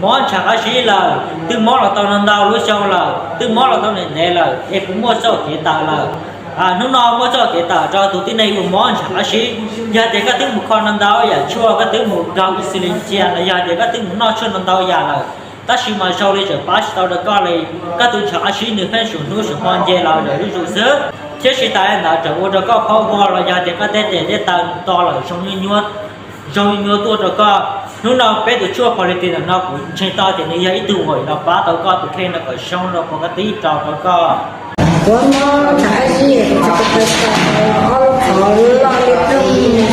Mob ntshav qab zib lawm, twb mob los tau ntau lub xyoo lawm, twb mob los tau ntev ntev lawm es kuv muaj txoj kev tawm lawm. Hnub no muaj txoj kev tawm rau tus tib neeg uas mob ntshav qab zib. Yog tias koj twb mus kho ntau ntau yam tshuaj, koj twb mus nkaug insulin cia los yog tias koj twb mus noj tshuaj ntau ntau yam lawm, tab sis mas zoo li tseem pab tsis tau rau koj li. Koj tus ntshav qab zib nws pheej tsuas hnub tsuas hmo nce los zuj zus xwb, thiab tsis tas li ntawd tseem ua rau koj phob vog los yog tias koj tej tes tej taw to lawm zoo nyuaj nyuaj tuaj rau koj. Hnub no peb tus tshuaj Quality ntawm no kuv ntseeg tau tias nws yog ib tug uas los pab tau koj tus kheej no kom zoo rau qhov koj twb rau rau koj. Kuv mob ntshav qab zib, kuv tsis tau tau ob lub qhov loj liab ploog,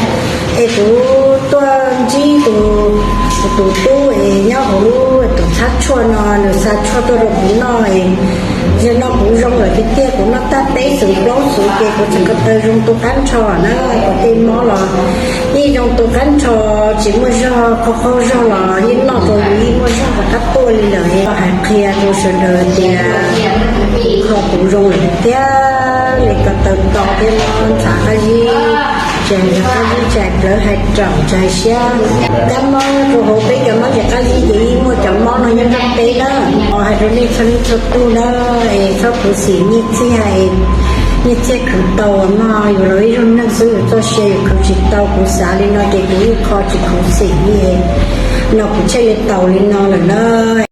es kuv tuaj ntsib tus, tus tub es nyob hauv lub tus txhab tshuaj no, nws xa tshuaj tuaj rau kuv noj es yog no kuv zoo lawm tiag tiag. Kuv noj tag peb xwm plaub xwm ces kuv tsis tau tau zoo tu qab nrho na. Kuv tej mob los yeej zoo tu qab nrho, tsis muaj zog, qaug qaug zog los yeej noj rau yus yeej muaj zog rov qab tuaj li lawm. Hais qhia rau sawv daws tias kuv kho kuv zoo lawm tiag li, ko taw to thiab mob ntshav qab zib, tsis hais qab zib, tsis hais plawv hais raum, tsis hais siab, kab mob rau hauv peb cov mob ntshav qab zib ces yeej muaj cov mob no nyob nrog peb na. Hais rau nej txhua leej txhua tug na, es txhob khuv xim nyiaj txiag, nyiaj txiag khuv tau no yus los ib zaug neeg xwb yus txoj sia yus khuv tsis tau. Kuv xav li no ces kuv yeej kho tsis khuv xim li, no kuv thiaj li tau li no lawm na.